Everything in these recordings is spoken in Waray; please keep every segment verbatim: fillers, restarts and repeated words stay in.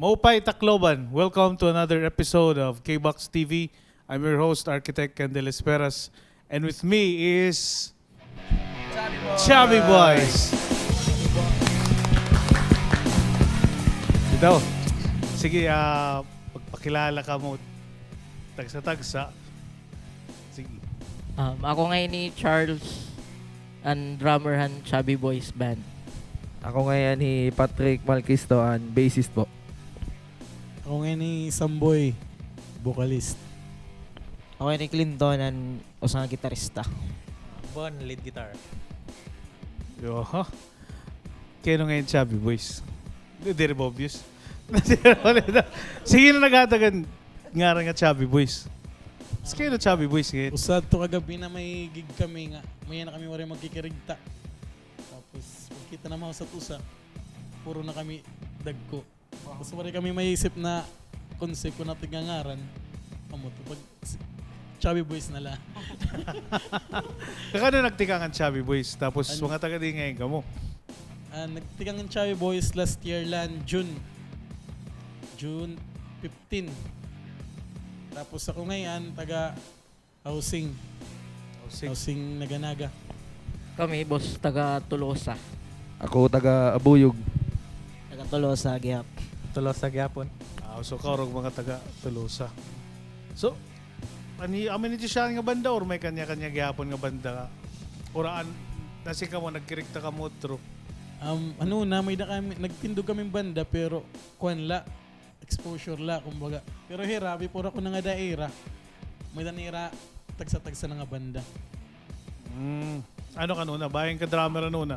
Maupay Tacloban, welcome to another episode of K-Box T V. I'm your host, Architect Candel Esperas, and with me is Chubby Boys. Ito. Sige, ah, magpakilala kamo tagsa-tagsa. Sige. Um, ako ngay-an hi Charles, an drummer han Chubby Boys Band. Ako ngay-an hi Patrick Malquisto, an bassist po. Ako ngay-an hi Samboy, vocalist. Ako ngay-an hi Clinton, an usa nga gitarista. Bon, lead guitar. Yo, ha? Kay ano ngay-an Chubby Boys? Di, diri ba obvious? Sige na, naghatag han ngaran nga Chubby Boys. Sige na, Chubby Boys ngay-an. Usa adto kagab-i na may gig kami nga, may-ada na kami waray magkikirigta. Tapos, pagkita na man usa, puro na kami dagko. Tapos waray kami maisip na concept kon ano it nga ngaran. Amo to, pag Chubby Boys na la. Kakano nagtikang an Chubby Boys? Tapos mga taga diin ngay-an kamo? Ah, nagtikang an Chubby Boys last year la, June. June fifteen. Tapos ako ngay-an, taga Housing. Housing. Housing Naga-Naga. Kami, boss, taga Tolosa. Ako, taga Abuyog. Taga Tolosa gihap. Tolosa gihapon. Ah, so, kaurog mga taga Tolosa. So, ani, amo ini siya nga banda or may kanya-kanya gihapon nga banda? Or an, nasiring kamo, nagkirigta kamo utro? Um, ano na, may-ada kami, nagtindog kami banda, pero kuan la, exposure la, kumbaga. Pero hira, before ako nangada hira, may-ada hira tagsa-tagsa na nga banda. Mm. Ano ka nuna? Bahin ka drummer nuna?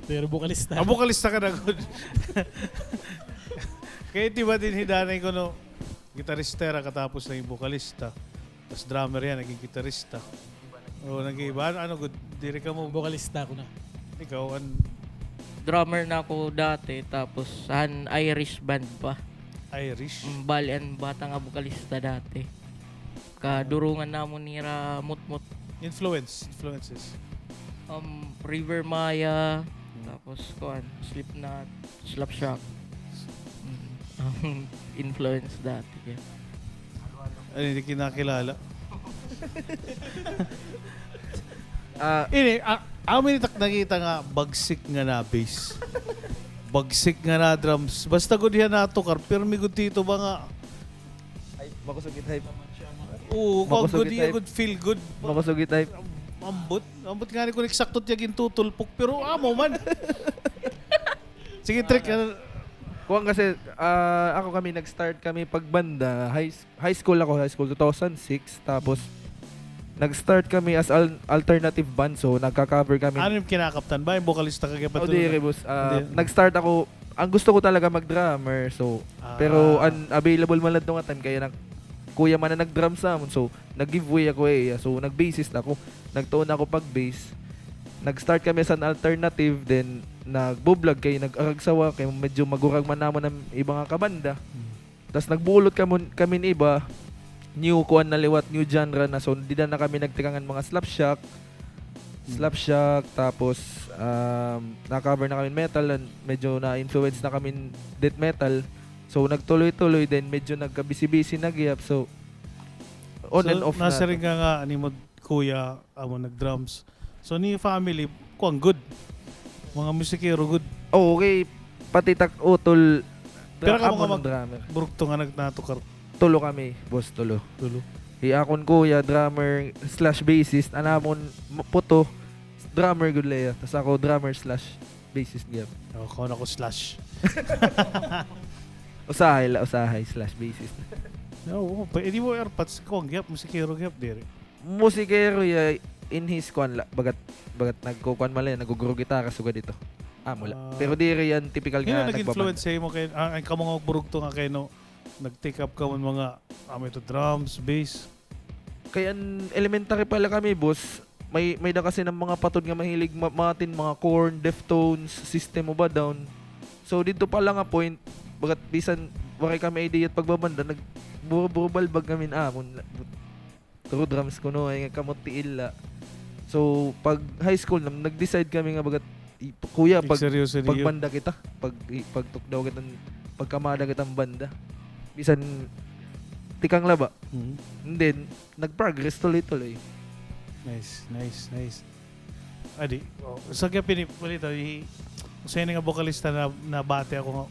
Pero bokalista. Ah, bokalista ka na gud. Kay di ba dinhi danay kuno, gitarista hira katapos naging bokalista. Tas drummer hiya, naging gitarista. O, nag-iiba. Ano, ano gud? Diri kamo. Bokalista ako na. Ikaw, an- Drummer na ako dati, tapos han Irish band pa. Irish? Mm, bali, an bata nga bokalista dati. Kadurongan namon nira Mutmut. Influence, influences. Um, River Maya, hmm, tapos, kuan, Slipknot, Slapshot. Mm. Ang influence dati, kaya. Ano, hindi kinakilala. Ah, ini, ah, amo ini tak nakita nga bagsik nga na bass. Bagsik nga na drums. Basta gud hiya natukar, pirmi gud tito ba nga. Ay, makusog it hype. Oo, makusog it hype. Good feel good. Makusog it hype. Ambot, ambot ngani kon eksakto it iya gintutulpok, pero amo man. Sige, Trick, ano? Kuan kasi, ah, ako kami, nag-start kami pagbanda, high, high school ako, high school, two thousand six, tapos nag-start kami as al-, alternative band, so nagka-cover kami. Ano it im kinakaptan ba? Im bokalista ka gihap? Oh, diri, boss. Ah, nag-start ako, an gusto ko talaga mag-drummer, so, pero an available man la adto nga time, kay an kuya man an nag-drums namon, so, nag-give way ako ha iya. So, nag-bassist ako. Nagtuon ako pag-bass. Nag-start kami as an alternative, then nagbo-vlog kay nag-aragsawa kay medyo magurag man namon an iba nga kabanda. Hmm. Tas nagbuulot kami, kami hin iba, new kuan na liwat, new genre na. So, dida na kami nagtikang han mga slapshot. Hmm. Slapshot, tapos, um, na-cover na kami hin metal, and medyo na-influence na kami hin death metal. So, nagtuloy-tuloy, then medyo nagkabisi-bisi na gihap. So, on and off na. So, nasiring ka nga, an imo kuya, amo nag-drums. So, an iyo family, kuan gud. Mga musikero gud. Oo, kay pati tak utol, pero kamo nga drummer. Burugto nga nagnatukar. Tulo kami, boss, tulo. Tulo. Hi akon kuya, drummer slash bassist. An amon m-, puto, drummer gud la hiya. Tas ako, drummer slash bassist gihap. O, kuan ako slash. Usahay la, usahay slash bassist. Oo, pwede mo airpods, kuan gihap, musikero gihap, diri. Musikero hiya in his kuan la, bagat, bagat nagkukuan man la hiya, naguguro gitara sugad hito. Amo la. Ah. Pero diri hiya an tipikal nga nagbabanda. Hin-o nag-influence ha imo kay, ah, an kamo nga burugto nga kay no, nag-take up kamo hin mga, ah, amo ito, drums, bass? Kay an elementary pa la kami, boss, may, may-ada kasi nga mga patod nga mahilig ma-, matin, mga Korn, Deftones, System of a Down. So, didto pa la nga point, bagat bisan waray kami idea it pagbabanda, nagburo-buro balbag kami hin amon. True drums kuno, ay nga kamot ti illa. So, pag high school na, nag-decide kami nga bagat, i-, kuya, pag, pagbanda kita, pag, i-, pagtukdaw kita hin pagkamada kita han banda. Bisan tikang la ba. Mhm. And then, nag-progress tuloy-tuloy. Nice, nice, nice. Adi, oh, sa gihap ini, balita, i-, usa ini nga bokalista na, nabati ako nga,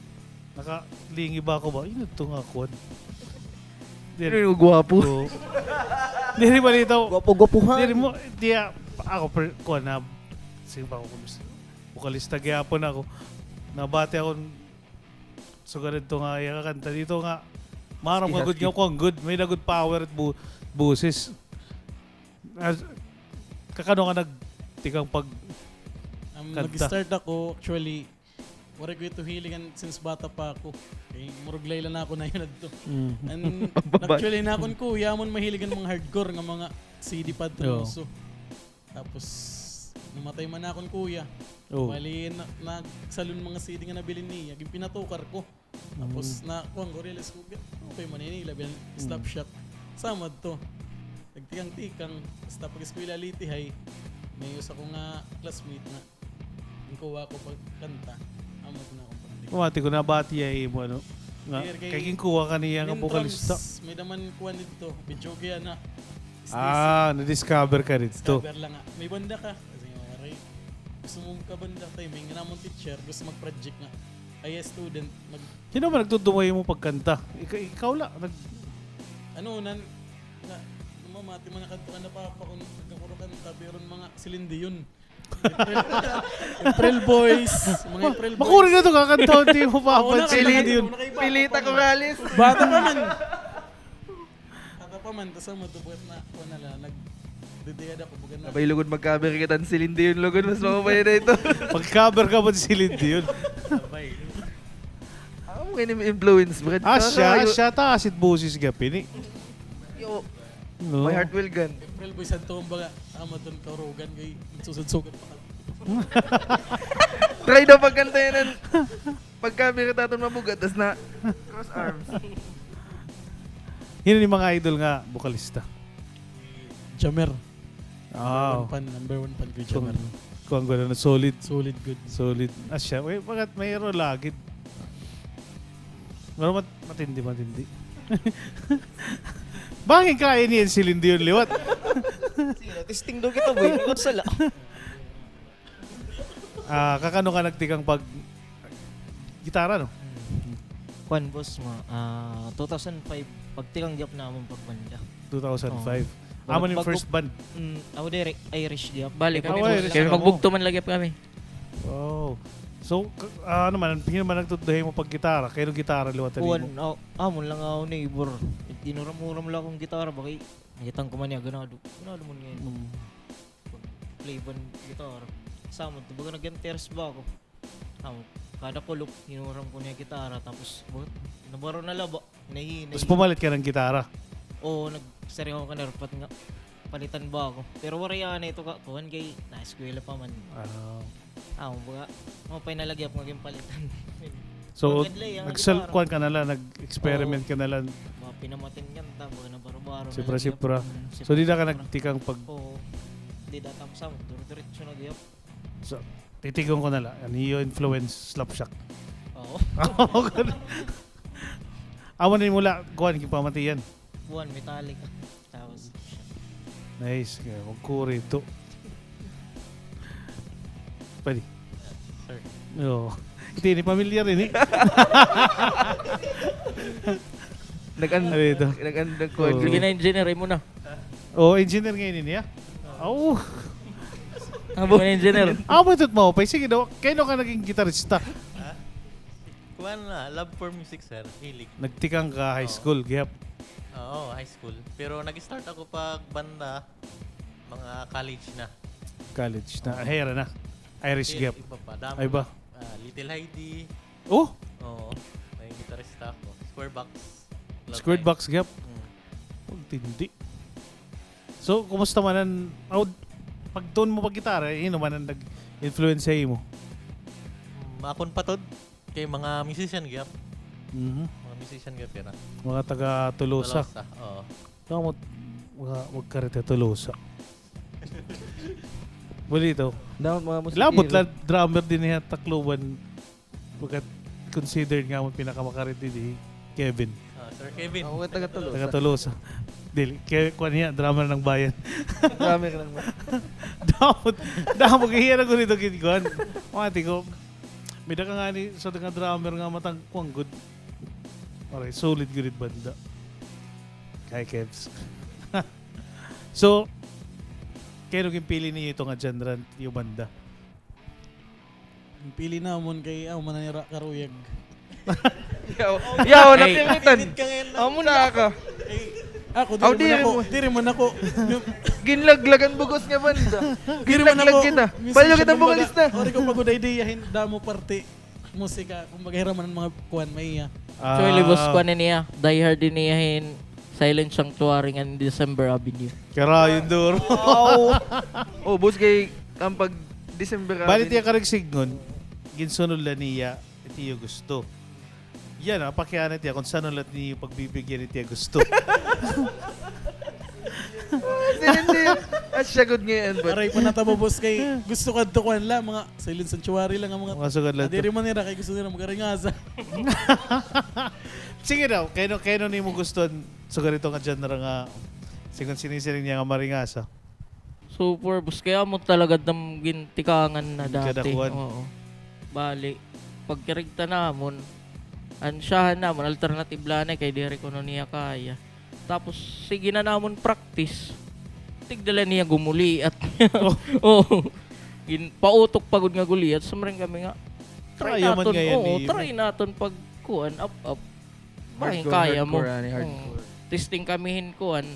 nakalingi ba ako ba? Ino ito nga kuan? Diri. Ino nga gwapo? Oo. Diri, balita. Gwapo-gwapuhan. Diri mo, di, ah, ako, per-, kuan na, sige ba ako, bokalista gihapon ako. Nabati ako, sugad ito nga, iya kakanta dito nga, maaram ka gud nga, kuan gud, may-ada gud power it bu-, boses. As, kakano ka nagtikang pag-, um, kanta? Nag-start ako, actually, waray ko ito hilig han since bata pa ako. Kay murag layla na ako na yun adto. Mm. And actually, na akon kuya, amon mahilig han mga hardcore nga mga C D pa adto. Oo. Uso. Tapos, namatay man akon kuya. Oo. Bali, na-, nagsalon mga C D nga nabilin niya, ginpinatukar ko. Tapos, mm, na, kuan ko, realize ko, ga-, okay man ini, labi an, mm, Slapshot. Sama adto. Nagtikang-tikang, basta pag-eskwela Leyte High, may usa ko nga classmate na, ginkuha ko pagkanta, amo na akon pagtikang. Pamati ko, nabati hiya ha imo, ano? Nga, kay ginkuha ka niya nga bokalista. May-ada man kuan didto, videoke na. Ah, na-discover ka didto. Discover la nga. May banda ka. Kasi nga, waray. Gusto mo magkabanda, tay, may nga namon teacher, gusto mag-project nga. Ay, student, mag- Sino ba nagtudto ha imo pagkanta? Ika-, ikaw la, nag- Ano, nan-, na, namamati man nakadto kan papa ko, nagkakuro kanta, pero mga Celine Dion. April, April Boys, mga April Boys. Makuri na ito, kakanta, di mo papa, Celine Dion. Pilita Corrales. Bata pa man. Bata pa man, tas amo to, buhat na, kuan na la, nagdidiyad ako, bugan na. Sabay lugod mag-cover kita hin Celine Dion, lugod, mas maupay na ito. Mag-cover ka ba hin Celine Dion? Sabay. Amo nga ini influence, Brad. Ah, siya, siya, taas it boses gihap ini. Yo. No. My heart will gun. April Boys, adto, kumbaga, amo ton kaurugan, kay nagsusud-sugad pa ka. Try daw pagkanta yana hin Pagka biro ta aton mabugat, tas na cross arms. Hin-o an mga idol nga bokalista? Jamer. Ah. Number one fan, number one fan ko hi Jamer. Kuan, kuan gud, ano, solid. Solid gud. Solid. Asya, uy, bagat mayroon lagid. Pero mat-, matindi, matindi. Bangin ka ini an Celine Dion liwat. Sige, testing daw kita, boy. Kung sala. Ah, kakano ka nagtikang pag-gitara, no? Kuan, boss, ma-, ah, two thousand five, pagtikang gihap namon pagbanda. Two thousand five. Oo. Amo ni first band? Mm, amo diri, Irish gihap. Bali, kami, Irish. Kami, magbugto man la gihap kami. Oh. So, ka-, ah, ano man, hin-o man nagtudlo ha imo paggitara? Kay ano gitara liwat an imo? Kuan, ah, amon la nga neighbor. Inuram-uram la akon gitara, ba kay nakita ko man niya, ganado. Ganado man ngay-an. Mm. Pag-play ban gitara. Sa amo, baga nag-interest ba ako? Amo, kada kulop, hinuram ko niya gitara, tapos, buhat, nabaro na la ba? Hinay-hinay. Tapos pumalit ka ng gitara? Oo, nagsiring ako kan Erpat nga, palitan ba ako? Pero waray anay ito ka, kuan kay, na-eskwela pa man. Ah. Amo, baga, maupay na la gihap nga ginpalitan. So, nagkuan ka na la, nag-experiment ka na la. Mga pinamatin kanta, baga nabaro-baro na la gihap. Sipra-sipra. Mm, sipra-sipra. So, dida ka nagtikang pag- Oo. Dida, tapos amo, dire-diretso na gihap. So, titigon ko na la. An iyo influence, Slapshot. Oo. Amo na mula, kuan, ginpamatian. Kuan, Metallica. Tapos, nice. Kaya, magkuri ito. Pwede. Sir. Oo. Hindi, hindi pamilyar ini. Nag-an-, ano ito? Nag-an-, nagkuan. Oo. Sige na, engineer, imo na. Oh, engineer ngay-an ini, ha? Aw. Amo, engineer. Amo ito, maupay. Sige daw, kay ano ka naging gitarista? Ha? Kuan na, love for music, sir. Hilig. Nagtikang ka high school, gihap? Oo, high school. Pero nag-start ako pagbanda, mga college na. College na. Oo. Hira na. Irish gihap. Iba pa, damo. Ay ba? Ah, Little Heidi. Oh? Oo. May gitarista ako. Square Box. Square Box gihap? Mm. Pagtindi. So, kumusta man an, aw, pagtuon mo paggitara, hin-o man an nag-influence ha imo? Mm, akon patod, kay mga musician gihap. Mhm. Mga musician gihap hira. Mga taga Tolosa. Tolosa, oo. Kamot, mga, magkarete Tolosa. Balitaw. Dapat mga musik-, labot la drummer dinhi ha Tacloban. Pagkat considered nga amon pinakamakarit didi, Kevin. Ah, Sir Kevin. Ako kay taga Tolosa. Taga Tolosa. Dili, kay kuan niya, drummer ng bayan. Drummer ng bayan. Damo, damo, kay hiya na ko dito, kid kuan. Mga tiko, may da ka nga ni, sa nga drummer nga matang kuan gud. Aray, solid gud it banda. Kay Kevs. So, kay ano ginpili niyo ito nga genre, yung banda? Ginpili namon kay amo man an ira karuyag. Yaw, yaw, napilitan. Amo na ka. Ako, diri man ako, diri man ako. Ginlaglagan bugos nga banda. Ginlaglag kita. Pareho kita vocalista. Ori ko pag-idea hin damo parte musika, kumbaga, hira man an mga kuan, maiya. Actually, boss, kuan niya, diehard din niya hin Silent Sanctuary ngan December Avenue. Karayon, duro. Wow. Oh, boss, kay an pag December Avenue. Bali, tiya karigsignon, ginsunod la niya, iti iyo gusto. Yan, ah, pakiana tiya kung saan ulit niyo pagbibigyan ni Tiya Gusto. Hindi, hindi. At siya good ngayon, but aray pa natabo, boss, kay gusto ko adto kuan la, mga Silent Sanctuary lang ang mga, mga sugad lang. Diri man nira, kay gusto nira magaringasa. Sige daw, kay ano, kay ano nimo gusto sugad ito nga genre nga, sigon sinisiring niya nga maringasa? Super, boss. Kay amo talaga dam gintikangan na dati. Kadakuan. Oo. Bali, pagkirigta namon, an syahan namon, alternative la na, kay diri kuno niya kaya. Tapos, sige na namon practice. Tigda la niya gumuliat. Oh. Oo. Gin-, pautok pa gud nga guliat. Sumring kami nga, try naton, oo, try naton pag kuan, up, up. Bangin kaya mo. Hardcore, ani, hardcore. Oo. Testing kami hin kuan.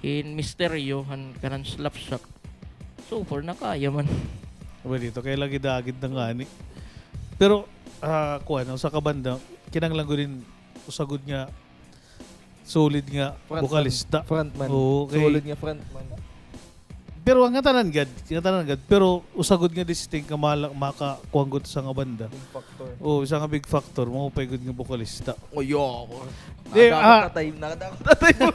Hin misteryo, han kanan Slapshock. So far, nakaya man. Well, ito kay lagi dagit na nga ni. Pero, ah, kuan, usa ka banda, kinahanglan gud hin usa gud nga solid nga bokalista. Frontman. Oo, kay solid nga frontman. Pero ngatanan gad, ngatanan gad, pero usa gud nga distinct nga mala-, makakuan gud sa nga banda. Big factor. Oo, isa nga big factor, maupay gud nga bokalista. Oy, ako. Di, nakadakot na time, nakadakot na time.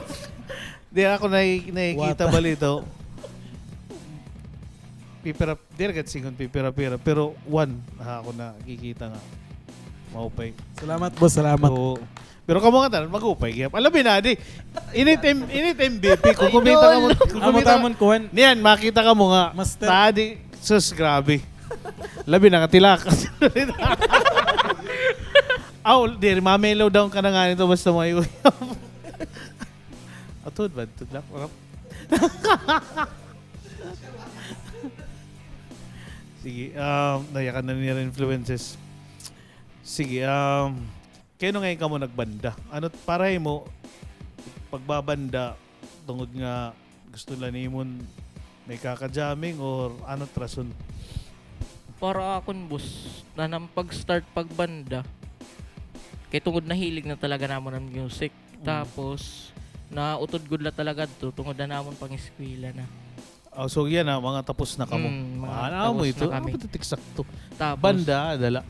Di, ako nai-, nakikita balita. Pipira, diri gad sigon pipira-pira, pero one, ah, ako nakikita nga maupay. Salamat, boss, salamat. Oo. Pero kamo ngatanan, mag-upay gihap. Alabi na, di. Init M-, init M V P. Kung kumita kamo, kung kumita kamo, kuan. Niyan, makita kamo nga. Master. Tadi, sus, grabe. Labi na nga, tilakas. Aw, diri, mamelo daw ka na nga nito, basta may uyab. Atod ba? Atod lang. Sige, um, nayakan na niya rin influences. Sige, um, kay ano ngay kamo nagbanda? Ano, para himo, pagbabanda, tungod nga gusto la nimon may kaka-jamming or ano it rason? Para akon, boss, nan pag-start pagbanda, kay tungod nahilig na talaga namon an music. Mm. Tapos, nautod gud la talaga adto, tungod han amon pang-eskwela na. Oh, so, yana, mga tapos na kamo. Mm, mga tapos na kami. Ano ba ito? Ano ba ito eksakto? Tapos, banda, dala.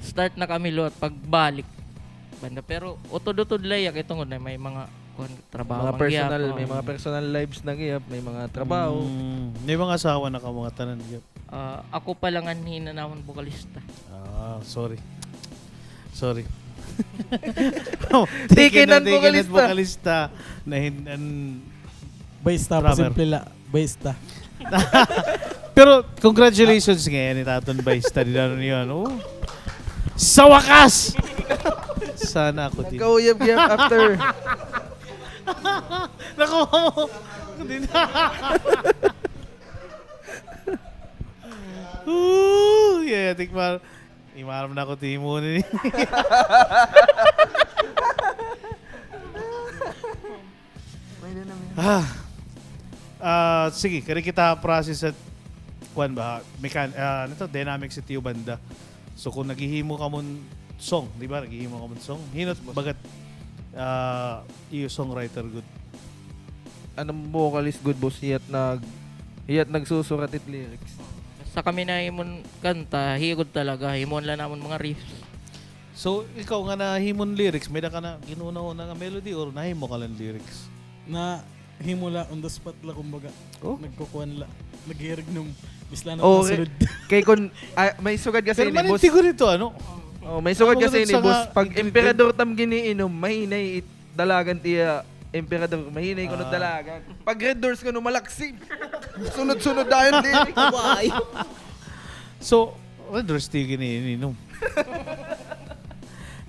Start na kami liwat pagbalik. Banda, pero utod-utod la iya kay tungod na may mga, kuan, trabaho man gihap. Mga personal, may mga personal lives na gihap, may mga trabaho. Mm, may mga asawa na kamo ngatanan gihap. Ah, ako pa la nganhi an amon bokalista. Ah, sorry. Sorry. Tiki nan bokalista. Na hin-, an drummer. Baista, pasimple la. Baista. Pero congratulations ngay-an it aton baista, di na niyo, ano? Sa wakas! Sana ako din. Nagkauyab gihap after. Nakuha mo. Hindi na. Ooh, yeah, tikman. Imaram na ako timo ni. Pwede na, man. Ah. Ah, sige, kari kita process at kuan ba, mekan-, ah, ano to, dynamics it iyo banda. So, kung naghihimo kamon song, di ba? Naghihimo kamon song. Hin-o it baga it, ah, iyo songwriter gud? An vocalist gud, boss, hiya it nag-, hiya it nagsusurat it lyrics. Basta kami nahimon kanta, hiya gud talaga, himuon la namon mga riffs. So, ikaw nga nahimon lyrics, may-ada ka na ginhunahuna nga melody or nahimo ka lang lyrics? Nahimo la, on the spot la, kumbaga. Oh? Nagkukuan la. Naghihirig nung bisla na masulod. Kay, kay kun, ah, may sugad kasi ini, boss. Permanente gud ito, ano? Oh, may sugad kasi ini, boss. Pag Emperador tam gin-iinom, mahinay it dalagan tiya Emperador, mahinay kuno dalagan. Pag Red Horse kuno, malaksi. Sunod-sunod dayon diri. Why? So, Red Horse tiya gin-iinom.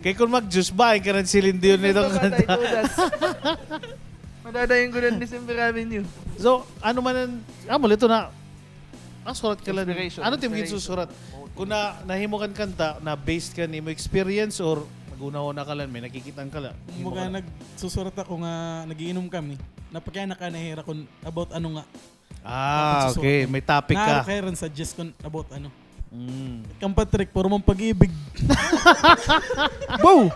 Kay kon mag-juice, bahin ka na hin Celine Dion nito kanta. Madadayon ko na hin December Avenue. So, ano man an, amo la ito na, ah, surat ka la. Inspiration. Ano it im ginsusurat? Kon na, nahimo kan kanta, na-based kan imo experience or naghunahuna ka la, may nakikita ka la? Kumbaga, nagsusurat ako nga, nag-iinom kami. Napakiana ka na hira kon about ano nga. Ah, okay. May topic ka. Naa kay ran suggest kon about ano. Mm. Kan Patrick, puro man pag-ibig. Bow!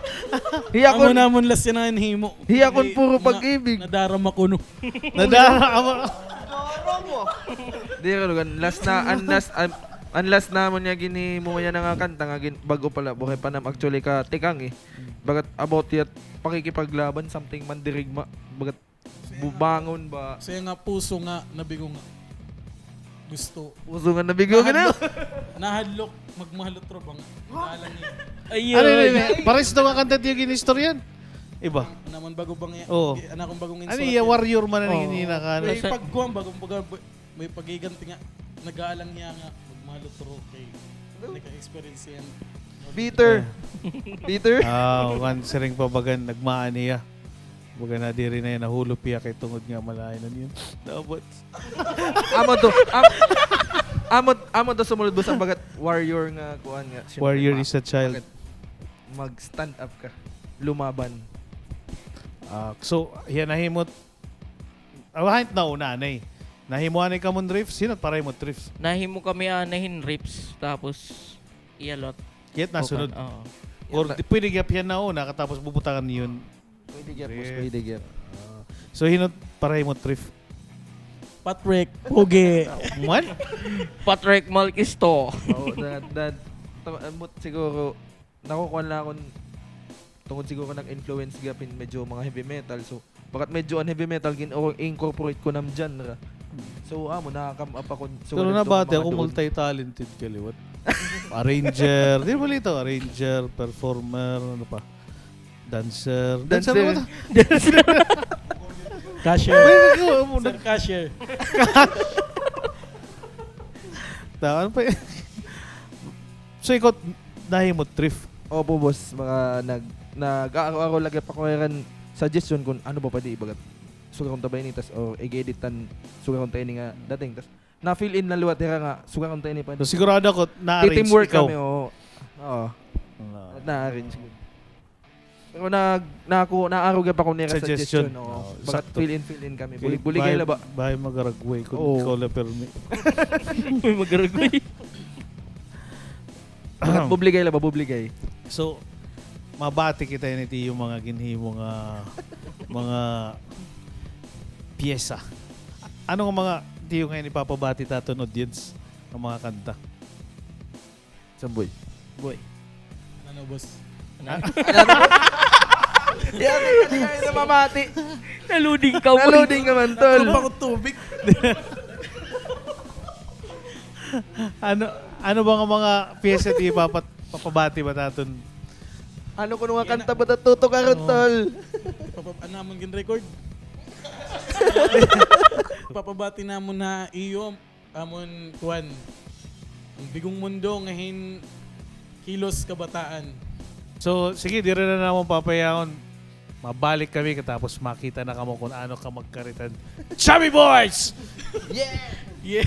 Hiya kon, amo namon last yana nga himo. Hiya kon puro pag-ibig. Nadarama kuno. Nadarama. Diri, kan last na, an last, an, an last namon nga ginhimo yana nga kanta nga gin-, bag-o pa la, buhay pa nam actually ka tikang, eh. Bagat about yat pakikipaglaban, something mandirigma. Bagat bubangon ba? Siya nga puso nga nabigo nga. Gusto. Puso nga nabigo nga na. Nahadlok, nahadlok, magmahalot ra ba nga. Alam niya. Ayun. Ano yun, eh? Pares daw nga kanta tiya gin-istoryan. Iba. Naman bago ba nga, oo. Ano akong bagong instrument? Ano iya, warrior man ang hinaka. May pagkuhan, bagong baga, may pagiganti nga. Nag-aalang niya nga, magmahalot ra kay nagka-experience yan. Bitter. Bitter? Ah, kan siring pa bagan, nagmaan niya. Baga na diri na yan, nahulop iya kay tungod nga malain na niya. Dapat. Amo to, am-, amo, amo to sumulod, boss, ang bagat warrior nga kuan nga. Siyempre, warrior is a child. Bagat mag-stand up ka. Lumaban. Ah, so, hiya nahimo, ah, hain it nauna, anay. Nahimo anay kamo hin riffs? Hin-o it parahimo it riffs? Nahimo kami anay hin riffs, tapos iya la it. Kay it nasunod. Oo. Or pwede gihap hiya nauna, katapos bubutangan niyo hin Pwede gihap, boss, pwede gihap. Ah. So, hin-o it parahimo it riff? Patrick, pogi. Man? Patrick Malquisto. Oo, that, that, ta-, ambot siguro, nakukuha la ako, tungod siguro nag-influence gihap hin medyo mga heavy metal. So, bagat medyo an heavy metal, gin-incorporate ko nam genre. So, amo, naka-come up ako. Pero nabati ako, multi-talented ka liwat. Arranger, di ba lito? Arranger, performer, ano pa? Dancer. Dancer. Dancer. Cashier. Sir, cashier. Tama pa. So, ikaw, nahimo it riff? Opo, boss. Mga nag-, nag-aaro-aro lagi pa ko hiran suggestion kon ano ba pwede ibagat. Sugaron ta ba ini tas, o, i-edit tan, sugaron ta ini nga dating tas. Na-fill in la liwat hira nga, sugaron ta ini pa. So, sigurado ako, na-arrange ikaw. Teamwork kami, oo. Oo. Na-arrange. Pero nag-, naku-, naaro gihap ako nira suggestion, oo. Bagat fill in, fill in kami. Bulig-, buligay la ba? Bahay magaragway kon ikaw la pirmi. May magaragway. Bagat bubligay la ba, bubligay. So, mabati kita ini it iyo mga ginhimo nga mga pyesa. Ano nga mga it iyo nga ini ipapabati it aton audience nga mga kanta? Samboy. Boy. Ano, boss? Ano? Ano? Yan, hindi kayo namamati. Naluding ka, boy. Naluding ka man, tol. Ano ba akong tubig? Ano, ano ba nga mga pyesa it ipapat-, papabati ba it aton? Ano kuno nga kanta ba it tutukaron, tol? Papab-, ano namon gin-record? Papabati namon ha iyo. Amon, kuan, an big-ong mundo nga hin-, kilos kabataan. So, sige, diri na namon papahayahon. Mabalik kami katapos makita na kamo kon ano ka magkaritan. Chubby Boys! Yeah! Yeah!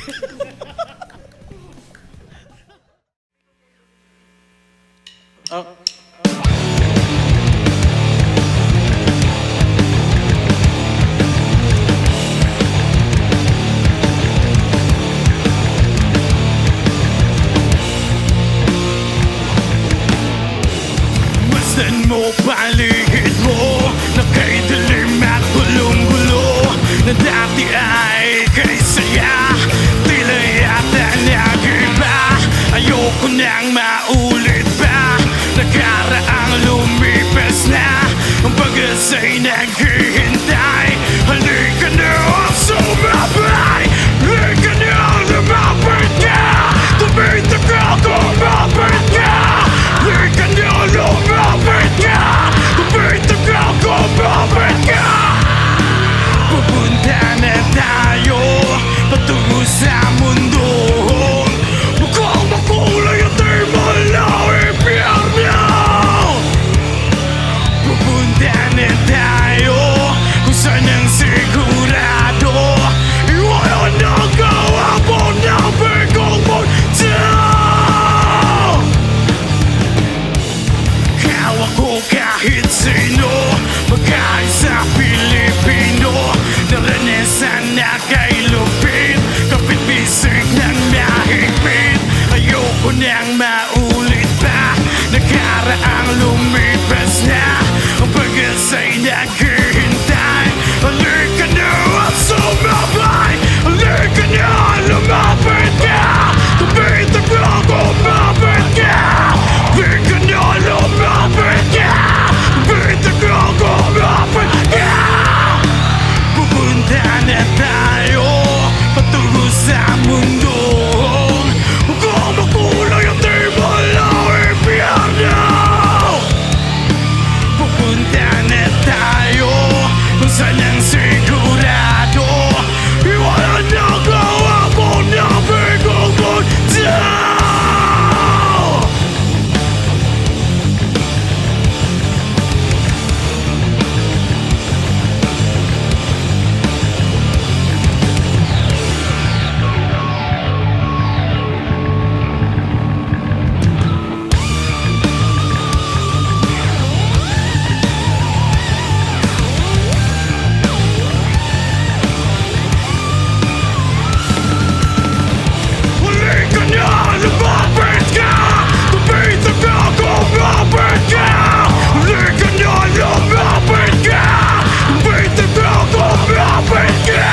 Masdan mo, paligid mo, nakaidilim at bulong-gulo na dati ay kay saya. Tila yata nag-iba, ayoko nang maulit pa. Nakaraang lumipas na, ang pag-asa'y naghihintay. Halika na, sumabay. Halika na, lumapit ka. Tumitakbo, kumapit ka. Halika na, Sino makaisa Pilipino? Naranasan na kay lupit, kapit bisig ng mahigpit. Ayoko nang maulit pa, nakaraang lumipas na. Ang pag-asa'y naghihintay. Halika na at sumabay. Halika na, lumapit ka. Kapitan ko, kumapit ka. Halika na, lumapit ka. Kapitan ko, kumapit ka. Pupunta na tayo patungo sa mundong mukhang makulay at di malaw impyerno. Pupunta na tayo kung saan ang sigurado. Iwanan na kahapon na pagkukunta. Halika na, lumapit ka! Kapitan ko, kumapit ka! Halika na, lumapit ka! Kapitan ko, kumapit ka!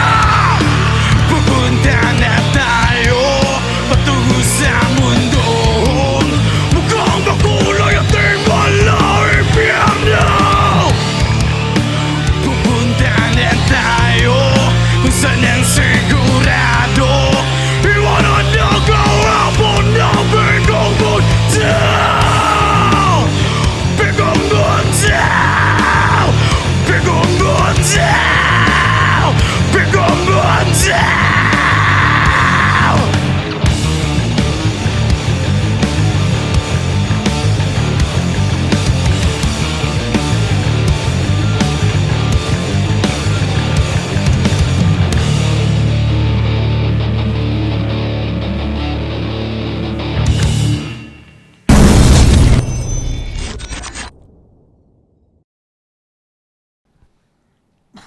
Pupunta na tayo patungo sa mundong mukhang makulay at di malaw impyerno. Pupunta na tayo kung saan ang sigurado. Iwanan na kahapon na pagkukunta. Pagkukunta! Pagkukunta! Pagkukunta!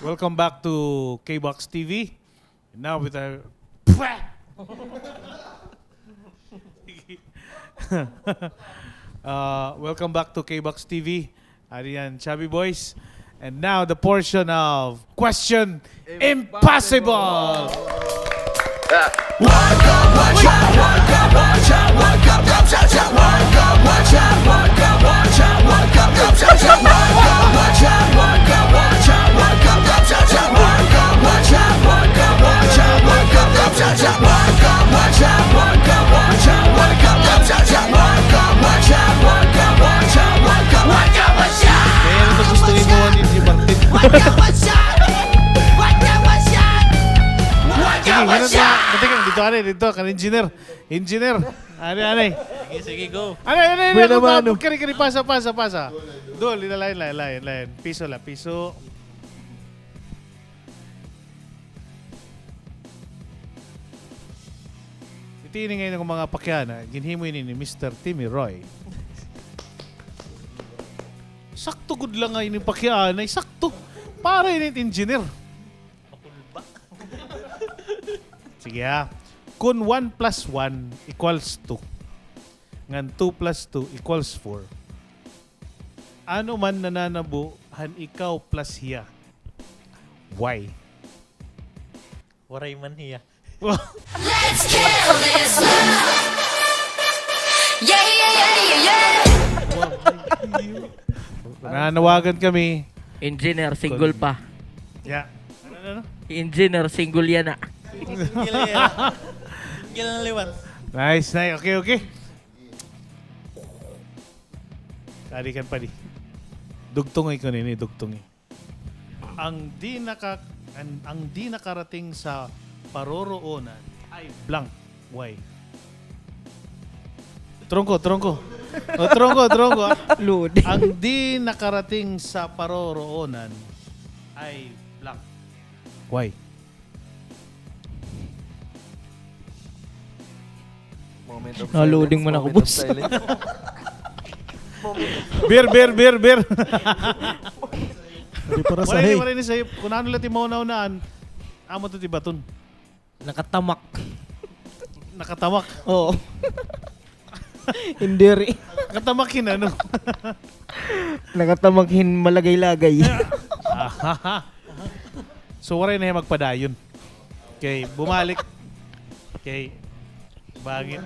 Welcome back to K-Box T V. And now with our uh, welcome back to K-Box T V. Ari an Chubby Boys. And now the portion of Question Impossible. Kaya ano ba gusto ni mo, Ninja Martin? Sige, ganun na. Dito, ano, dito, kan engineer. Engineer. Ano, ano? Sige, sige, go. Ano, ano, ano? Kari, kari, pasa, pasa, pasa. Dol, ina, lain, lain, lain, lain. Piso la, piso. Iti ini ngay-an akon mga pakiana, ginhimo ini ni Mister Timmy Roy. Sakto gud la nga ini pakiana, sakto. Para ini engineer. Sige, ha. Kun one plus one equals two, ngan two plus two equals four, ano man nananabo han ikaw plus hiya? Why? Waray man hiya. Let's kill this love. Yeah, yeah, yeah, yeah, yeah. Nananawagan kami. Engineer, single pa. Yeah. Ano, ano, ano? Engineer, single yana. Single yana. Single na liwat. Nice, nice. Okay, okay. Kadi kan padi. Dugtungi ko nini, dugtungi. Ang di naka-, ang, ang di nakarating sa paroroonan ay blank. Why? Trungko, trungko. O, trungko, trungko, ah. Loading. Ang di nakarating sa paroroonan ay blank. Why? Moment of silence, moment of silence. Na-loading man ako, boss. Beer, beer, beer, beer. Di para sa waray ni, hay. Waray ni sa'yo. Kun ano la it im mahunahunaan, amo ito it ibaton. Nakatamak. Nakatamak? Oo. Hindi rin. Nakatamak hin ano? Nakatamak hin malagay-lagay. Ahaha. So, waray na hiya magpadayon. Okay, bumalik. Okay. Bangin.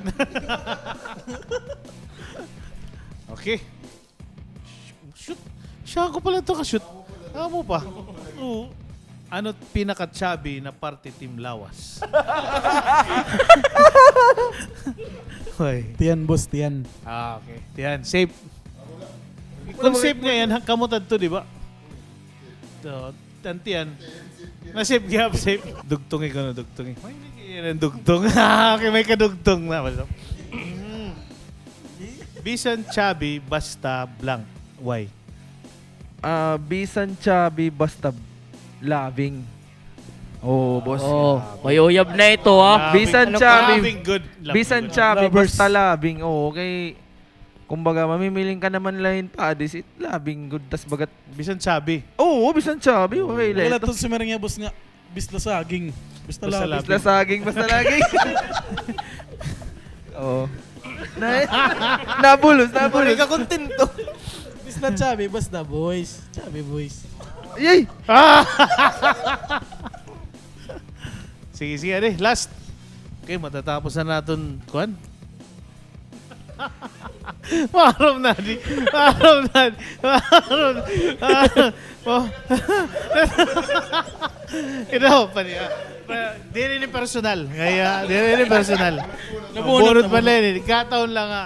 Okay. Shoot. Siya ako pala ito ka-shoot. Amo pa. Oo. Ano it pinaka-chubby na parte it im lawas? Hoy. Tiyan, boss, tiyan. Ah, okay. Tiyan, safe. Kun safe nga yan, kamo tadto, di ba? So, an tiyan. Na safe gihap, safe. Dugtungi kuno, dugtungi. May hindi kaya ng dugtong. Okay, may kadugtong na. Basta. Mm. Bisan chubby, basta blank. Why? Ah, bisan chubby, basta loving. Oo, boss. Oo, may uyab na ito, ha? Loving. Bisan chubby, loving, good. Loving, bisan good. Chubby, lovers. Basta loving. Oo, kay, kumbaga, mamimiling ka naman la hin padi, it loving, good. Tas bagat bisan chubby. Oo, bisan chubby, okay la ito. Wala to si Maria, boss, nga. Basta saging. Basta labing. Basta saging, basta lagi. Oo. Na, nabulos, nabulos. Balik ka kontento. Basta chubby, basta boys. Chubby boys. Yay! Ah! Sige, sige, adi, last. Okay, matatapos na naton, kuan. Maaram na, di. Maaram na, di. Maaram. Oh. Ito, pa niya. Diri ni personal. Kaya, diri ni personal. Nabunot, nabunot. Bunot pa la ini. Kataon la nga.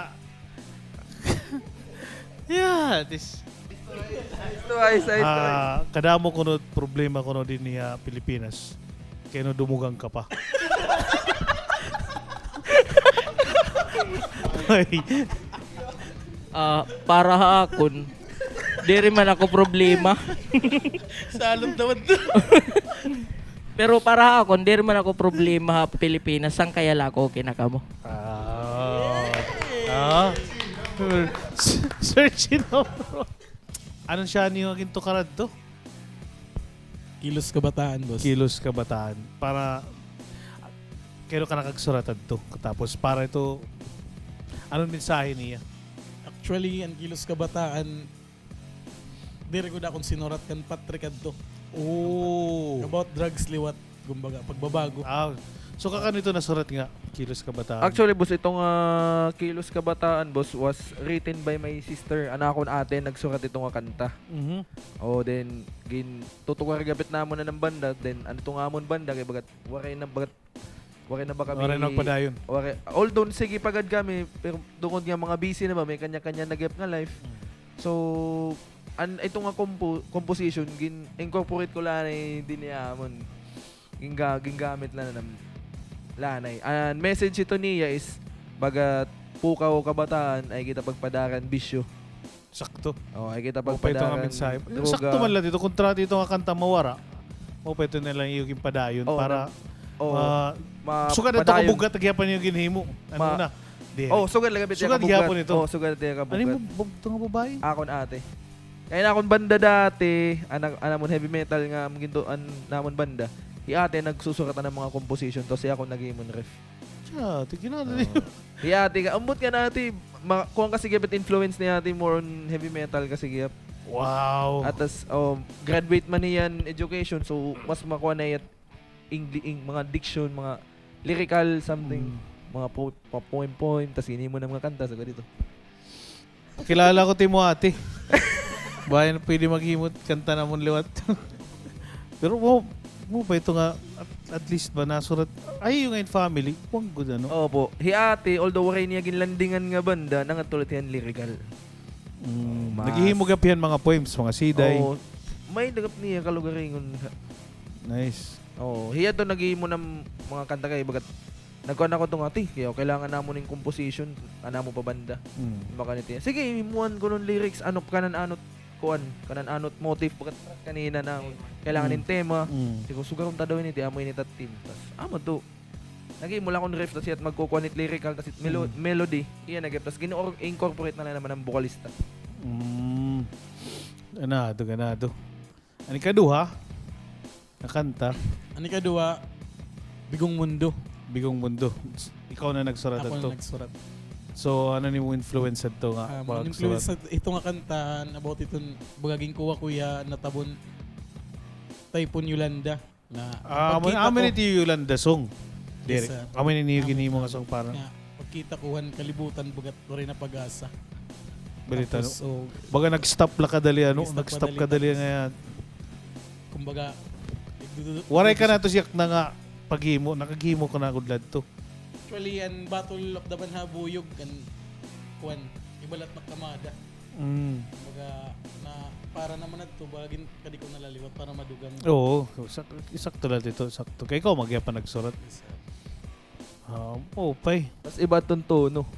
Yeah, this. Ito ay, sa ito ay. Ah, kadamo kuno problema kuno dinhi ha Pilipinas. Kay no dumugang ka pa. Ay. Ah, para ha akon, diri man ako problema. Salot naman to. Pero para ha akon, diri man ako problema ha Pilipinas. San kaya la ako, okay na kamo. Ah. Ah. Search it out, bro. Ano siya niyo gintukar adto? Kilos Kabataan, boss. Kilos Kabataan. Para, kay ano ka nakagsurat adto? Tapos, para ito, anong mensahe niya? Actually, an Kilos Kabataan, diri gud akon sinurat kan Patrick adto. Oh. About drugs liwat. Kumbaga, pagbabago. Ah, so, kakano ito nasurat nga Kilos Kabataan? Actually, boss, itong, ah, Kilos Kabataan, boss, was written by my sister. An akon ate nagsurat ito nga kanta. Mhm. O, then, gintutukar gihap namon an banda. Then, an ito nga amon banda, kay bagat, waray na, bagat, waray na ba kami, waray na magpadayon. Waray, although, sige pa gad kami, pero tungod nga mga busy na ba, may kanya-kanya na gihap nga life. Mm. So, an, ito nga compo-, composition, gin-incorporate ko la anay dinhi ha amon. Ginga-, gingamit la anay. An message ito niya is, bagat pukaw kabataan, ayaw kita pagpadara han bisyo. Sakto. O, ayaw kita pagpadara han droga. Sakto man la ito. Kontra ito nga kanta mawara. Mao pa ito na la iyo ginpadayon para, o, ma-, sugad adto kabug-at gihapon iyo ginhimo. Ano na? O, sugad la gihapon ito. O, sugad la gihapon ito. Ano imo bugto nga babaye? Akon ate. Kay an akon banda dati, an, an amon heavy metal nga, an ginto-, an amon banda, hi ate nagsusurat han mga composition, tapos hi ako naghimo hin riff. Siya, tignan na. Oo. Hi ate ka, ambot ka na ate, ma-, kuan kasi gihap it influence ni ate, more on heavy metal kasi gihap. Wow. At tas, um, graduate man hiya hin education, so mas makuan na hiya Ingli-, ing-, mga diction, mga lyrical something, mm, mga po-, pa-poem-poem, tas ginhimo na mga kanta, sugad ito. Kilala ko it imo ate. Bangin pwede maghimo kanta namon liwat. Pero mo, mo pa ito nga, at, at least ba, nasurat, ay, iyo nga in family, kuan gud, ano? Opo. Hi ate, although waray niya ginlandingan nga banda, nangadto la hiya hin lyrical. Mm, naghihimo gihap hiya hin mga poems, mga siday. Oo. May dagap niya kalugaringon. Nice. Oo, hiya to naghimo han mga kanta kay bagat nagkuan ako to nga, "Ti, kaya kailangan namon hin composition, an amon pa banda." Mm. Makanit hiya, "Sige, himuan kuno hin lyrics, ano, kanan-ano it kuan, kanan-ano it motif, bagat kanina na, kailangan hin tema." Mm. Sige, sugaron ta daw ini, ti amo ini it theme. Tas, amo to. Naghimo la ako hin riff, tas hiya it magkukuan hit lyrical, tas it melo-, mm, melody, hiya nag-, tas gin-or-, incorporate na la naman han bokalista. Mm. Ganado, ganado. An ikaduha nga kanta? An ikaduha, Bigong Mundo. Bigong Mundo. Ikaw na nagsurat adto? Ako na nagsurat. So, ano an imo influence adto nga pagsurat? Ah, an influence adto, ito nga kanta, about iton, baga ginkuha ko hiya, natabon Typhoon Yolanda. Nga, ah, amo, amo ni Tio Yolanda song. Yes, sir. Amo ni niyo ginhimo nga song para nga pagkita ko han kalibutan, bagat waray na pag-asa. Balita, tapos, no? Baga nag-stop la kadali, ano? Nag-stop kadali nga. Kumbaga, waray ka na to siyak na nga paghimo, nakaghimo ka na gud la adto. Actually, an Battle of the Band ha Buyog, an, kuan, iba la it magkamada. Mm. Kumbaga, na, para naman adto, baga gin-, kadi ko na la liwat para madugang. Oo, sak-, sakto la dito, sakto. Kay ikaw, man gihapon nagsurat. Yes, sir. Ah, oo, pay. Tas iba adton tono.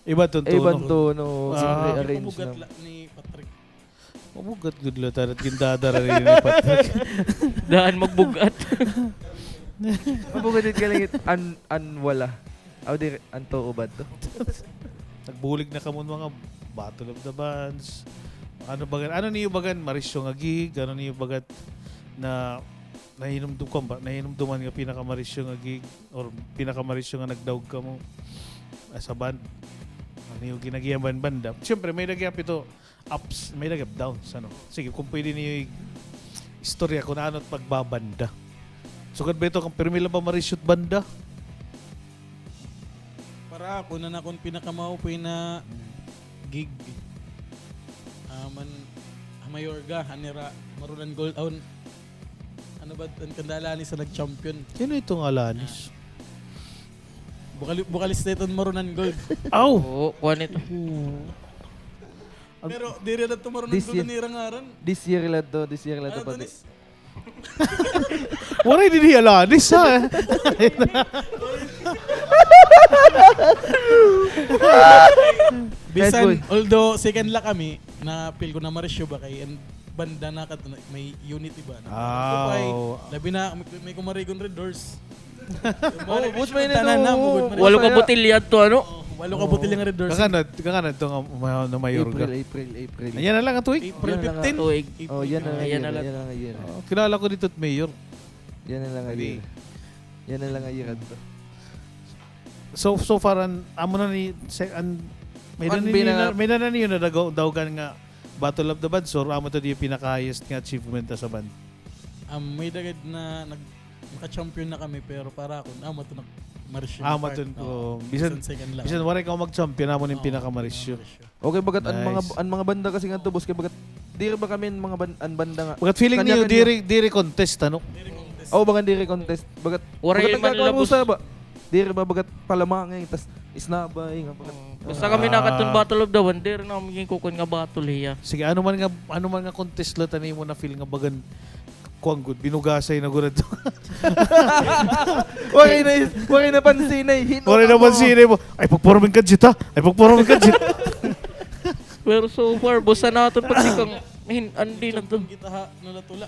Iba adton tono. Iba an tono, ah, siyempre, arrange na. Mabugat la ni Patrick. Mabugat gud la, tara, gindadara ni Patrick. Daan magbug-at. Mabugat gud ka lang it, an, an wala. Aw, diri, an tuo ba to? Nagbulig na kamo mga Battle of the Bands. Ano bagan, ano niyo bagan marisyo nga gig? Ano niyo bagat na nahinumdum-, kuwan ba? Nahinumduman nga pinakamarisyo nga gig or pinakamarisyo nga nagdaog kamo as a band? Ano niyo ginagiyan ban-, banda? Siyempre, may-ada gihap ito ups, may-ada gihap downs, ano. Sige, kung pwede niyo i-, istorya kung ano it pagbabanda. Sugad ba ito kang pirmi la ba marisyo it banda? Para ako, an akon pinakamaupay na gig, ah, man, ha Mayorga, han nira Maronan Gold, awn, ano ba, an kanda Alanis an nag-champion. Sino ito nga Alanis? Ah. Bukali-, bukalista iton Maronan Gold. Aw! Oo, kuan ito. Pero diri la ito Maronan Gold an ira ngaran. This year la ito, this year la ito, pati. Waray dinhi hi Alanis, ha? Bisan, although second la kami, na-feel ko na marisyo ba kay an banda na kat-, may unity ba? Ah, oo. Labi na, may, may kumarigon Red Horse. Walo ka botilya adto, ano? Oo, walo ka botilya nga Red Horse. Kakanad, kakanad to nga ma-, na Mayorga. April, April, April. Ayan na lang ang tuig. April fifteen. Tuig. Oh, yan na lang, yan na lang. Oh, kilala ko dito at Mayor. Yan na lang ang year. Yan na lang ang year adto. So, so far, an, amo na ni, se-, an, may-ada na niyo na, may-ada na niyo nadawgan nga Battle of the Bands, or amo to di pinaka-highest nga achievement as a band? Um, may-ada gad na nag-, naka-champion na kami, pero para akon, amo to nag-, marisyo. Amo to, bisan, bisan waray ka mag-champion, amo na it pinakamarisyo. Okay, bagat an mga, an mga banda kasi ngadto, boss, kay bagat diri ba kami an mga ban-, an banda nga. Bagat feeling niyo diri, diri contest, ano? Oo, bagat diri contest. Bagat, waray man labos. Diri ba bagat palamangay, tas isnabay nga bagat. Basta kami nakadto han Battle of the Band, diri na kami ginkukuan nga battle hiya. Sige, ano man nga, ano man nga contest la an imo na-feel nga bagan kuan gud, binugasay na gud adto. Waray na, waray na pansinay, hin-o. Waray na pansinay mo. Ay, pagpura man kadto, ha? Ay, pagpura man kadto. Pero so far, boss, an aton pagtikang, hin-, andi na to. Kita ha, nalatula.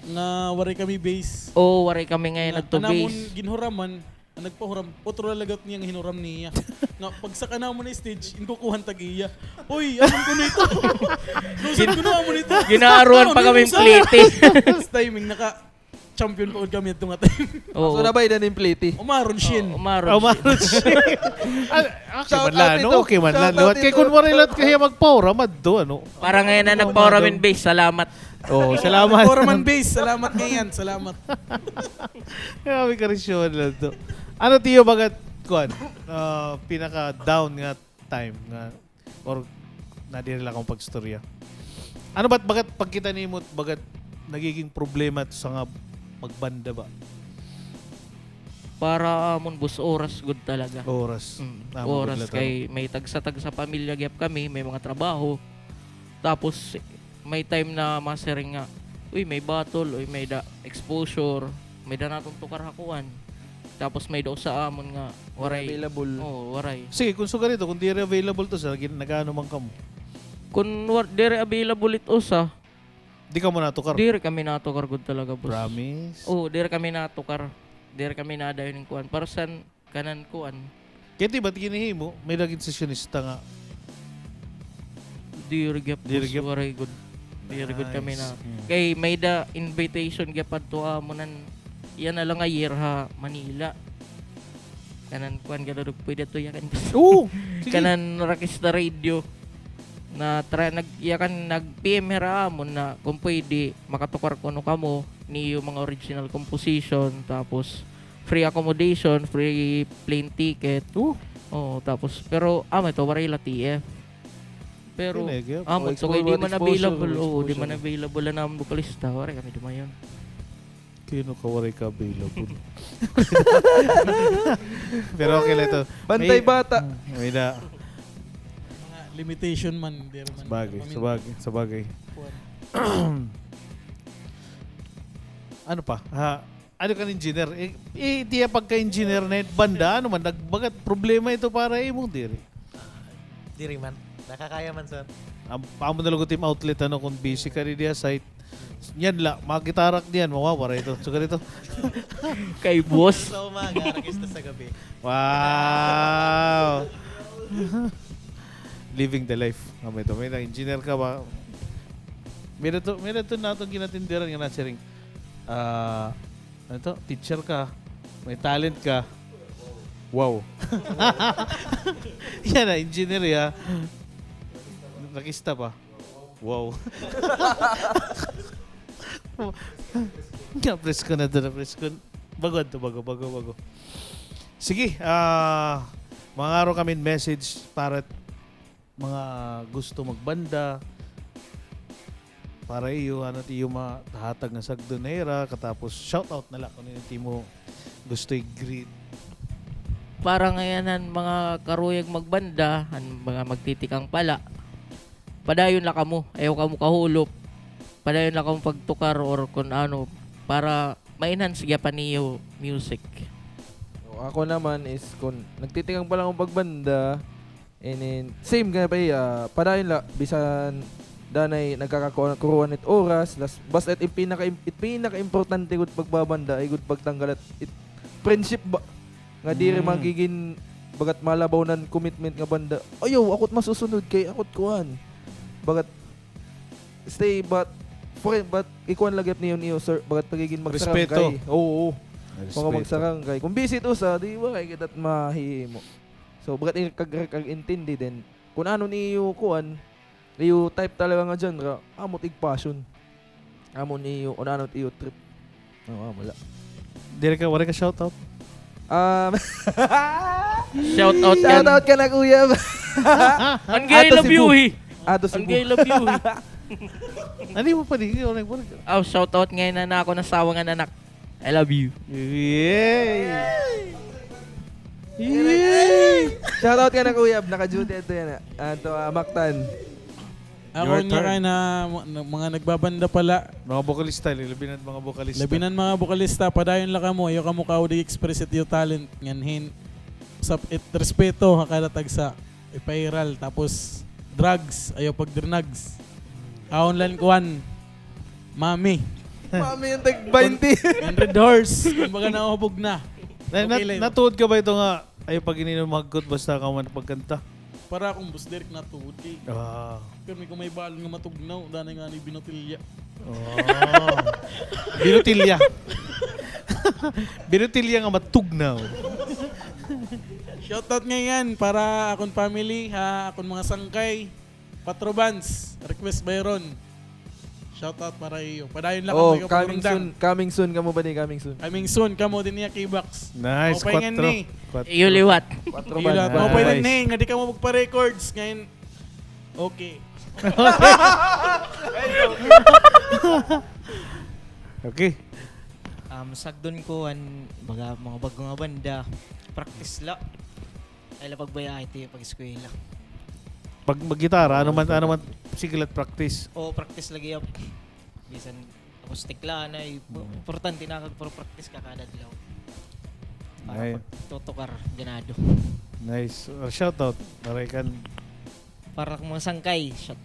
Nga waray kami base. Oo, waray kami ngay-an nagto-base. An amon ginhuraman, an nagpahuram, utro la gud niya nga hinuram niya. Nga, pagsaka namon ha stage, inkukuha han tag-iya. Uy, amon kuno ito. Lusan kuno amon ito. Ginaaruan pa kami hin plete. Timing, naka-champion pa gud kami adto nga time. Oo. So, nabaydan hin plete? Umaron siya. Oo, umaron siya. Umaron siya. Ah, okay man la, no? Okay man la. Kay kun waray la hiya magpahuram adto, ano? Para ngay-an na nagpahuram hin base, salamat. Oh, salamat. Foreman Base, salamat ngay-an, salamat. Grabe ka rin siya, wala to. Ano, Tiyo, bagat, kuan, ah, pinaka-down nga time nga, or nadiri la kamo pag-istorya? Ano ba't, bagat pagkita nimo, bagat nagiging problema to sa nga magbanda ba? Para amon, boss, oras gud talaga. Oras. Mm, oras, kay may tagsa-tagsa pamilya gihap kami, may mga trabaho. Tapos, may time na masiring nga, "Uy, may battle, uy, may-ada exposure, may-ada naton tukar ha kuan." Tapos may-ada usa amon nga waray available. Oo, waray. Sige, kun sugad ito, kun diri available to, sa gin-, nag-ano man kamo? Kun wa-, diri available it usa, di kamo natukar? Diri kami natukar gud talaga, boss. Promise? Oo, diri kami natukar. Diri kami nadayon hin kuan. Para san kanan kuan. Kay di ba't ginhihimo, may-ada gin sesyonista nga, Diri gihap, diri gihap. Waray gud. Diri gud kami na. Nice. Mm. Kay may-ada invitation gihap adto ha amon han, yana la nga year ha Manila. Kanan kuan, gad, pwede adto yakan. Oo, sige. Kanan Rockista Radio. Na try, nag-, yakan, nag-P M hira ha amon na kon pwede makatukar kuno kamo niyo mga original composition, tapos free accommodation, free plane ticket. Oo. Oo, tapos, pero, ah, may to, waray la T F. Pero, ah, magtugay, di man available. Oo, di man available an amon bokalista. Waray kami dumayon. Kay ano ka waray ka available? Pero okay la ito. Bantay bata. May-ada. Mga limitation man, diri man. Sabagay, sabagay, sabagay. Kuan. Ano pa? Ha? Ano kan engineer? Eh, eh, tiya pagka-engineer na it banda, ano man, nagbagat problema ito para imo, diri? Ah, diri man. Nakakaya man, sir. Am-, amo na lugot it im outlet, ano, kung busy ka didi ha site. Yan la, mga gitara ak diyan, mawawara ito. So, ganito. Kay boss. Sa umaga, orkestra sa gabi. Wow! Living the life. Amo ito, may-ada engineer ka ba? May-ada ito, may-ada ito na itong ginatindiran nga nasiring. Ah, ano to? Teacher ka. May talent ka. Wow. Yana, engineer ya. Rockista pa. Wow. Nga, presko na ito, na presko. Bago ito, bago, bago, bago. Sige, ah, mangaro kami hin message para mga gusto magbanda, para iyo, ano it iyo mahatag nga sagdon ha ira, katapos shoutout na la kon hin-o it imo gusto i-greet. Para ngay-an han mga karuyag magbanda, han mga magtitikang pa la, padayon la kamo, ayaw kamo kahulop, padayon la kamo pagtukar or kon ano, para ma-enhance gihap an iyo music. So, ako naman is kon nagtitikang pa la kamo pagbanda, And then, same nga pa, ah, padayon la, bisan danay nagkakakuruan it oras, las-, basta it, it pinaka-, it pinaka-importante gud pagbabanda ay gud pagtanggal it, it friendship ba, nga diri magigin bagat malabaw nan commitment nga banda. Ayaw, ako it masusunod kay ako it kuan. Bagat stay, but friend, but ikuan lagi niyo, niyo, sir, bagat pagigin magsarangkay. Respeto. Oo, oo. Mga magsarangkay. Kung busy it usa, di ba, kay kita it mahimo. So, bagat kag-, kag-intindi din. Kun ano niyo kuan, iyo type talaga nga genre, amo it ig-passion. Amo niyo, kun ano it iyo trip. Oo, amo la. Diri ka, waray ka shoutout? Um, shoutout kan, shoutout kan ak uyab. An gay love you, hi. Ato si An gay love you, hi. Ano mo pa di? Aw, shoutout ngay-an han akon asawa ngan anak. I love you. Yay! Yay! Shoutout kan ak uyab, naka-duty adto yana. Adto, ah, Mactan. Ako niya kay na, na, mga nagbabanda pa la. Mga bokalista, labi na mga bokalista. Labi na mga bokalista, padayon la kamo, ayaw kamo kaudi express it iyo talent, ngan hin, sa, it respeto ha kada tagsa. Ipairal, tapos drugs, ayaw pagdrugs. Aon lang kuan, mami. Mami an tag baynte. Hundred horse, kumbaga nahubog na. Na, okay na, lang. Natuod ka ba ito nga, ayaw pag-ininom mahagkot basta ka man pagkanta? Para akon boss, diri ak natuod kay. Ah. Pero may kumay balon nga matugnaw, danay ngani binotilya. Oh. Binotilya. Binotilya nga matugnaw. Shoutout ngay-an para akon family, ha, akon mga sangkay, Patro Bands, request by Ron. Shoutout para iyo. Padayon la kamo, coming soon, coming soon kamo ba ni, coming soon. Coming soon kamo dinhi ha K-Box. Nice, Kuatro. Iyo liwat. Kuatro Bands. Maupay dinhi nga di kamo magpa-records ngay-an. Okay. Okay. Um, sagdon ko an baga, mga bag-o nga banda, practice la. Ayaw la pagbay-i it pag-eskwela. Pag maggitara, ano man, ano man, sige la it practice. Oo, practice lagi, yap. Bisan acoustic la, ano, importante nakakapag-practice ka kada adlaw. Para pagtutukar, ganado. Nice. Or shoutout, waray kan Para kang mga sangkay. Shot.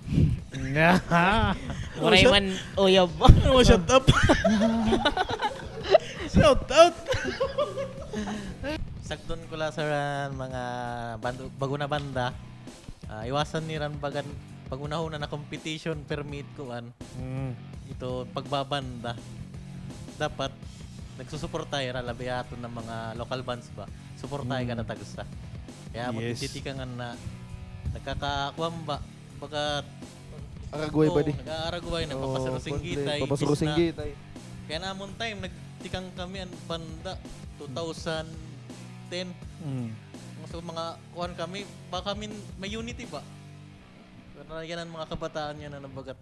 Waray man uyab. Ano, shut up? Shout out. Sagdon ko la, sir, an mga bando-, bag-o na banda. Ah, iwasan nira an bagan pag hunahuna na competition, permit, kuan. Mm. Ito, pagbabanda. Dapat, nagsusuportahi ra, labi aton nga mga local bands ba? Suportahi kada tagsa. Kay amo, yes, titikangan na, nagkakakuan ba? Baga, aragway ba di? Nag-aaragway, nagpapasarusing gitay, papasarusing gitay. Kay an amon time, nagtikang kami an banda, two thousand ten. Mm. So, mga kuan kami, baka min-, may unity ba? Pero yana an mga kabataan yana nga bagat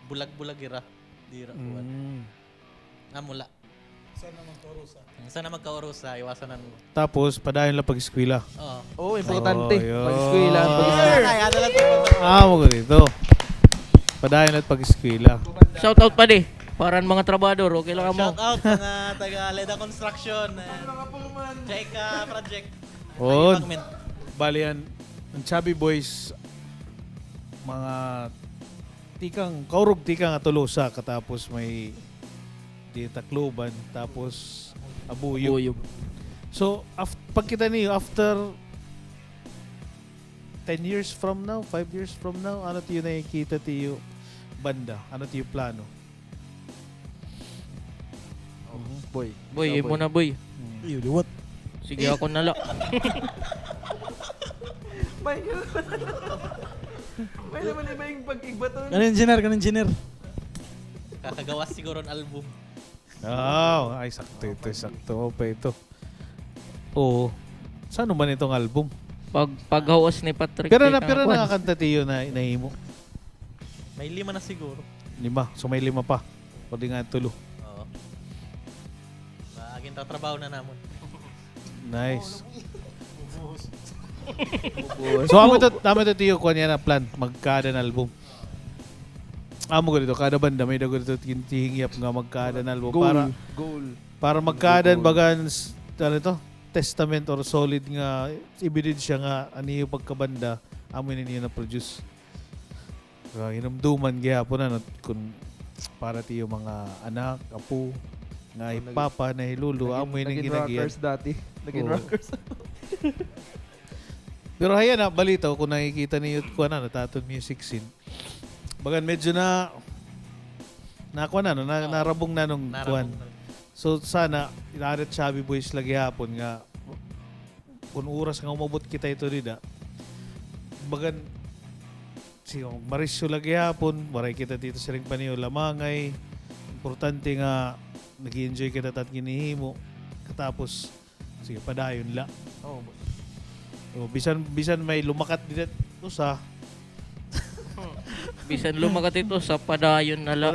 bulag-bulag hira. Diri ra kuan. Mm. Amo la. Sana magkaurusa. Sana magkaurusa, iwasan an. Tapos, padayon la pag-eskwela. Oo. Oo, importante. Oo, yun. Pag-eskwela, pag-eskwela. Ay, ano lang to? Ah, amo gud ito. Padayon la pag-eskwela. Shout out, padi. Para an mga trabahador, okay lang kamo. Shout out, mga taga Leda Construction, eh, Jaika Project. Oo. Bali, an, an Chubby Boys, mga tikang, kaurog tikang ha Tolosa, katapos may di Tacloban, tapos Abuyog. Abuyog. So, af-, pagkita niyo, after ten years from now, five years from now, ano tiyo nakikita tiyo banda? Ano tiyo plano? Oh, mhm. Boy. Boy, ikaw, imo na, boy. Hmm. Iyo, liwat. Sige, ako na la. May, may naman iba yung pag-igbaton. Kan engineer, kan engineer. Kakagawas siguro an album. Oh, ay, sakto ito, sakto pa ito. Oo. San-o man iton album? Pag, paghuos ni Patrick. Pero na, pero nakakanta tiyo na nahimo? May lima na siguro. Lima. So, may lima pa. Pwede nga tulo. Oo. Gintatrabaho na namon. Nice. So, amo ito, amo ito tiyo, kuan yana, plan, magkada an album. Amo gud ito, kada banda, may-ada gud ito gin-, tihingyap nga magkada an album. Goal. Para, goal. Para magkada an bagan, ano ito, testament or solid nga ebidensya nga an iyo pagkabanda, amo ini niyo na-produce. So, hinumduman gihapon, ano, kun para tiyo mga anak, apo, nga hi papa, na hi lolo, amo ini ginagiyan. Nagin rockers dati. Nagin rockers. Pero haya na, balita ko, kun nakikita niyo, kuan na, ta aton music scene. Bagan medyo na, na kuan na, no, na, narabong na nung kuan. So, sana, inaari Chubby Boys la gihapon nga, kun oras nga umabot kita ito dida, bagan, sige, marisyo la gihapon, waray kita dito siring paniyo lamangay. Importante nga nag-enjoy kita tat ginhihimo. Katapos, sige, padayon la. Oo, boss. O, bisan, bisan may lumakat dida usa, bisan lumakat ito, sa padayon na la.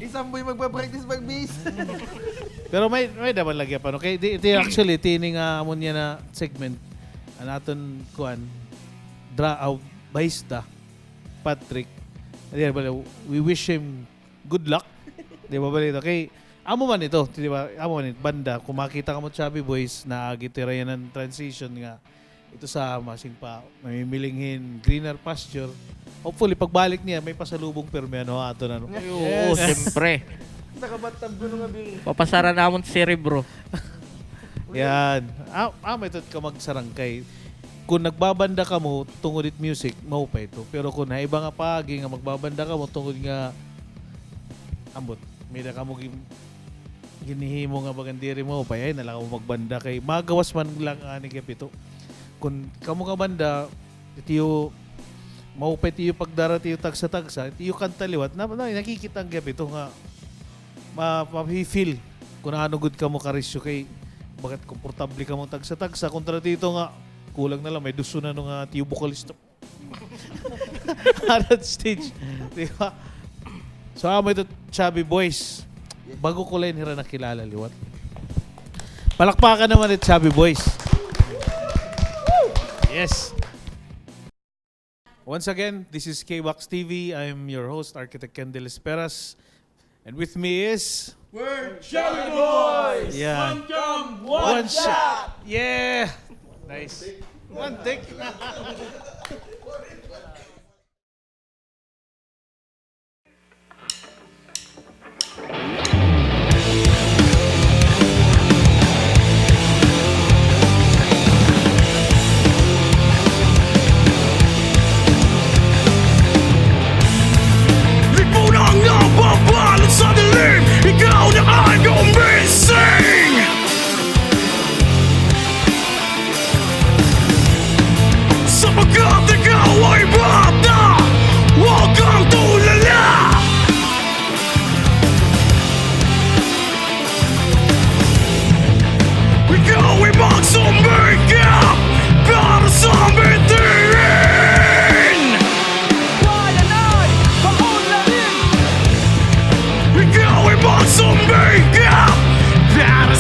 Isamboy magpa-practice mag-bass. Pero may, may-ada man lagi pa, no? Kay di, di actually, tini nga amo niya na segment, an aton, kuan, dra-, aw, bahista, Patrick. Di, bale, we wish him good luck. Di ba, bale, ito? Kay, amo man ito, di ba? Amo man ito, banda. Kun makita kamo Chubby Boys, naagi tira yana an transition nga ito sa masing pa, namimiling hin greener pasture. Hopefully, pagbalik niya, may pasalubong pirmi, ano, aton, ano. Ay, oo, siyempre. Nakabatab ko nung abi. Papasara namon serebro. Yan. Ah, ah, may tut ka magsarangkay. Kun nagbabanda kamo tungod it music, maupay ito. Pero kun ha iba nga paagi nga magbabanda kamo tungod nga, ambot, may-ada kamo gin-, ginhihimo nga bagan diri maupay, ay, na la kamo magbanda kay magawas man la ngani gihap ito. Kun kamo nga banda, tiyo, maupay tiyo pagdara tiyo tagsa-tagsa, tiyo kanta liwat, na, na, nakikita gihap ito nga ma-, mafe-feel kun ano gud kamo karisyo kay bagat komportable kamo tagsa-tagsa kontra dito nga kulang na la may duso na nga tiyo bokalista. Harad stage. Di ba? So, amo ito, Chubby Boys. Bag-o ko la hira nakilala liwat. Palakpakan naman it Chubby Boys. Yes. Once again, this is K-Wax T V. I'm your host, Architect Kendel Esperas. And with me is We're Chubby Boys! Yeah. One jump, one shot! Yeah! Nice. One take.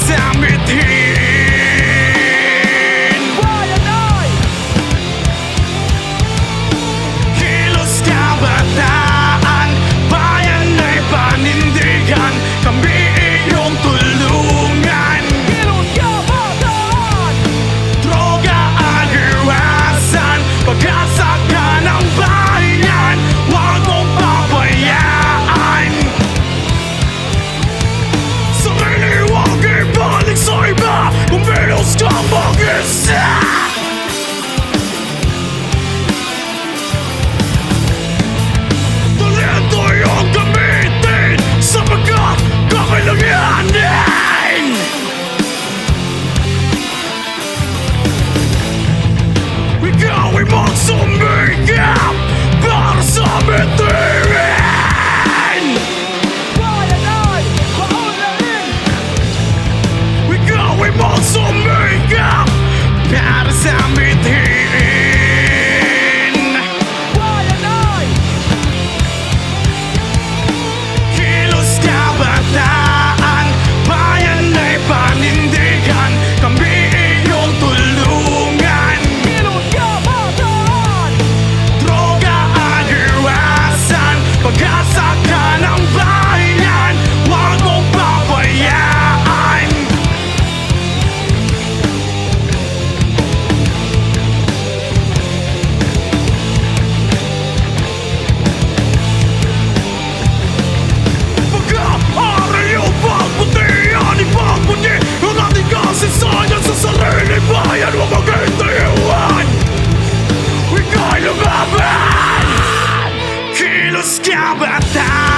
Sa mithin. Kilos kabataan, bayan ay panindigan, kami iyong tulungan. Kilos kabataan! Droga ang iwasan, pag-asa ka ng bayan, huwag mong pabayaan. Sarili huwag ibalik sa iba, kumilos kang mag-isa. Talento iyong gamitin, sapagkat kakailanganin. Ikaw ay magsumikap para sa mithiin. Bayan ay maunlarin. Ikaw ay magsumikap para sa mithiin. Bayan ay Kilos kabataan, bayan ay panindigan, kami iyong tulungan. Kilos kabataan! Droga ang iwasan, pag-asa ka ng bayan, huwag mong pabayaan. Pag-aari o pagbutihan, ipagputi ang ating kasaysayan sa sariling bayan, huwag mag-iiwan. Ika'y lumaban! Kilos kabataan!